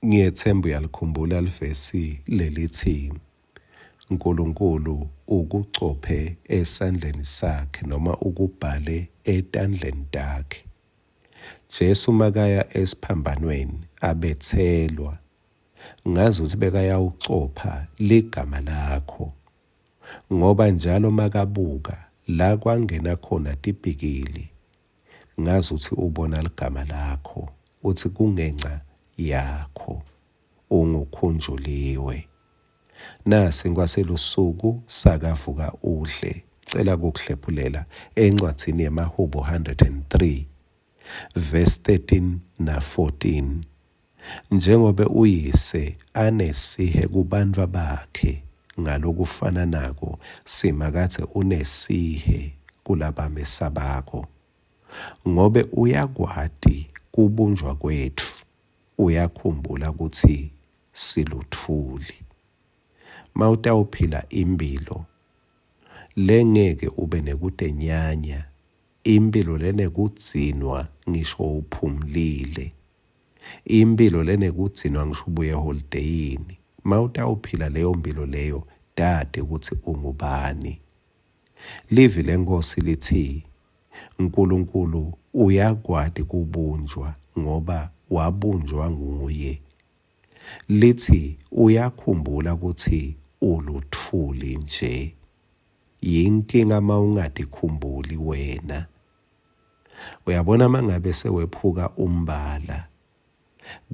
Ngiyetsemba uyalikhumbula livesi lelithi Nkulunkulu ukucophe esandleni sakhe noma ukubhale etandleni takhe. Jesu makaya esiphambanweni abetselwa ngazuthi bekayawucopha ligama lakho ngoba njalo makabuka la kwangena khona tipikili Ngazuthi ubona ligama lakho, utsi kungenca yakho ungukhunjuliwe. Nasi nkwaselusuku sakavuka udle. Cela kukuhlephulela encwadzini yemaHubo 103 verse 13 na 14. Njengobe uyise anesihe kubantfwa bakhe, ngalokufananako Simakadze unesihe kulabamesabako. Ngobe uyakwati kubunjwa kwetfu, uyakhumbula kutsi silutfuli. Mawutawuphila imphilo lengeke ube nekutenyanya, imphilo lenekudzinwa ngisho uphumlile, Imphilo lenekudzinwa ngisho ubuye eholideyini. Mawutawuphila leyo mphilo leyo tati kutsi ungubani. Livi leNkhosi litsi Nkulunkulu uyakwati kubunjwa ngoba wabunjwa nguye. Litsi uyakhumbula kutsi ulutfuli nje. Yinkinga mawungatikhumbuli wena. Uyabona mangabe sewephuka umbala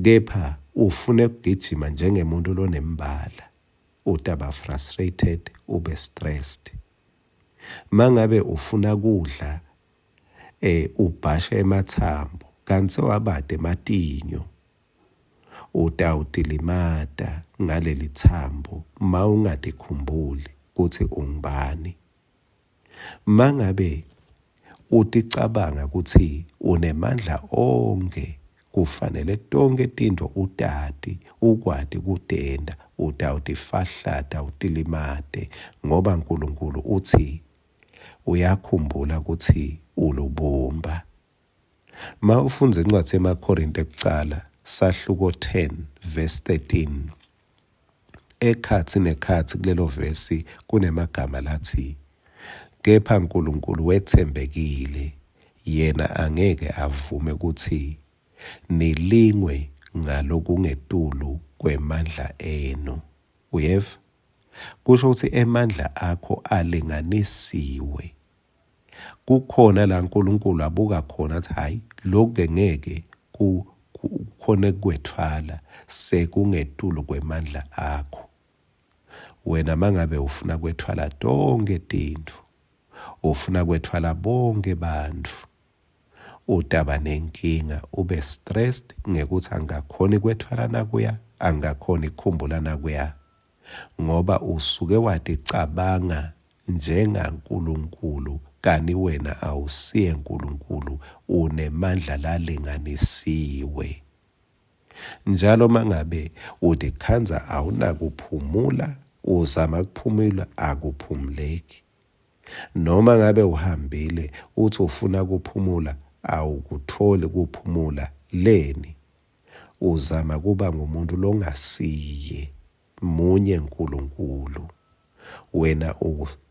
kepha ufune kugijima njengemuntu lonembala utaba frustrated ube stressed. Mangabe ufuna kudla eh ubhashe ematsambo kantsi sewabate ematinyo utawutilimata ngalelitsambo mawungatikhumbuli kutsi ungubani. Mangabe uticabanga kutsi unemandla onkhe kufanele tonkhe tintfo utati ukwati kutenta utawutifahlata utilimate ngoba Nkulunkulu utsi uyakhumbula kutsi ulubumba. Ma ufundza incwadzi yemaKhorinte ekucala sahluko 10 verse 13 ekhatsi nekhatsi kulelo vesi kunemagama latsi kepha Nkulunkulu wetsembekile yena angeke avume kutsi nilingwe ngalokungetulu kwemandla enu. Uyeva? Kusho kutsi emandla akho alinganisiwe. Kukhona la Nkulunkulu abuka khona athi hhayi lokhu-ke ngeke kukhone kukwethwala sekungetulu kwemandla akho. Wena mangabe ufuna kwethwala tonkhe tintfo, ufuna kwethwala bonkhe bantfu, utaba nenkinga ube stressed ngekutsi angikakhoni kwethwala nakuya, angikakhoni kukhumbula nakuya. Ngoba usuke waticabanga njengaNkulunkulu kani wena awusiye Nkulunkulu unemandla lalinganisiwe. Njalo mangabe utikhandza awunakuphumula uzama kuphumula akuphumuleki. Noma ngabe uhambile uthi ufuna kuphumula awukutfoli kuphumula leni? Uzama kuba ngumuntu longasiye. Munye Nkulunkulu. Wena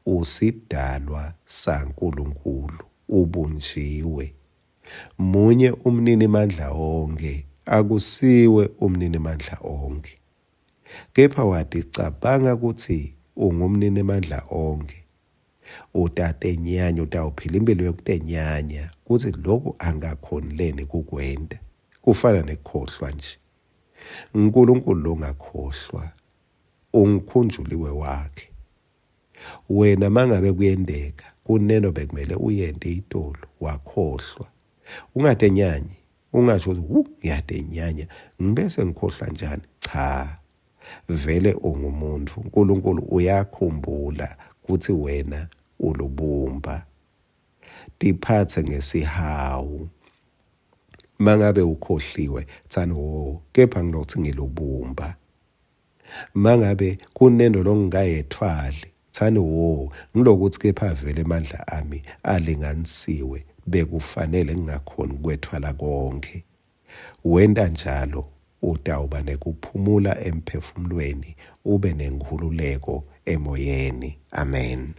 usidalwa saNkulunkulu, ubunjiwe. Munye umninimandla onkhe, akusiwe umninimandla onkhe. Kepha waticabanga kutsi ungumninimandla onkhe, utatenyanya, utawuphila imphilo yekutenyanya kutsi loku angakhoni leni kukwenta. Kufana nekukhohlwa nje. Nkulunkulu longakhohlwa ungikhunjuliwe wakhe. Wena mangabe kuyenteka kuneno bekumele uyente itolo wakhohlwa. Ungatenyanyi, ungasho ukuthi wu ngiyatenyanya ngibese ngikhohlwa njani? Cha. Vele ungumuntu, uNkulunkulu uyakhumbula kutsi wena ulubumba. Tiphatse ngesihawu. Mangabe ukhohliwe, tsani wo, kepha ngilokutsi ngilubumba. Mangabe kunento longikayetfwali, tsani wo, ngilokutsi kepha vele emandla ami alinganisiwe, bekufanele ngingakhoni kwetfwala konkhe. Wenta njalo, Utawuba nekuphumula emphefumulweni ube nenkhululeko emoyeni. Amen.